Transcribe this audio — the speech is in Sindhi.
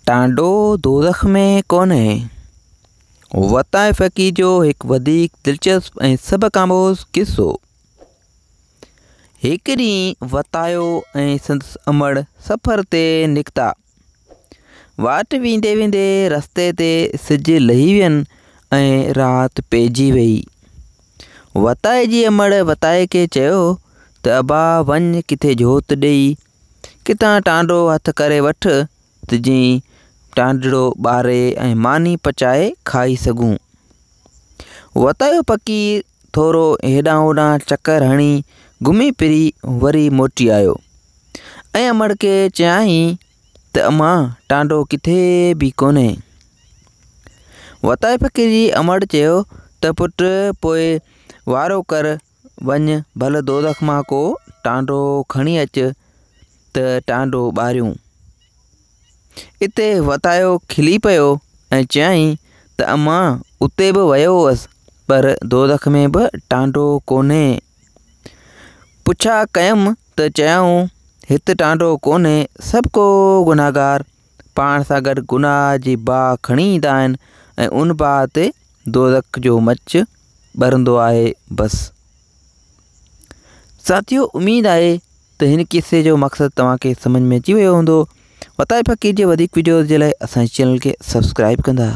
ٽانڊو دوزخ ۾ ڪونهي. وتائي فقير جو هڪ وڌيڪ دلچسپ ۽ سبق آموز قصو. هڪ ڏينهن وتايو ۽ سندس امڙ سفر تي نڪتا. واٽ ويندي ويندي رستي تي سج لهي وين ۽ رات پئجي وئي. وتائي جي امڙ وتائي کي چيو ته ابا وڃ ڪٿي جهوت ڏئي ڪٿان ٽانڊو هٿ ڪري وٺ ته جيئن ٽانڊڙو ٻاري ۽ ماني پچائي کائي سگهون. وتايو فقير ٿورو هيڏانهن هوڏانهن چڪر هڻي گهمي ڦري وري موٽي آيو ۽ امڙ کي چيائين ته امان ٽانڊو ڪٿي به ڪونهي. وتايو فقير جي امڙ چيو ته پٽ پوء وارو ڪر وڃ ڀل دوزخ مان ڪو ٽانڊو کڻي اچ ته ٽانڊو ٻاريون. اتي وتايو کلي پيو ۽ چيائين ته امان اتي به ويو هوس پر دوزخ ۾ به ٽانڊو ڪونهي. پڇا ڪيم ته چيائون هت ٽانڊو ڪونهي سڀ ڪو گنهگار پاڻ سان گڏ گناهه جي باهه کڻي ايندا آهن ۽ ان باهه تي دوزخ جو مچ ٻرندو آهي بس. ساٿيو اميد آهي ته هن قصي جو مقصد توهان کي سمجھ ۾ اچي ويو هوندو. وتائي فقير جي وڌيڪ وڊيوز جي لاء اسان جي چينل کي سبسڪرائب ڪندا.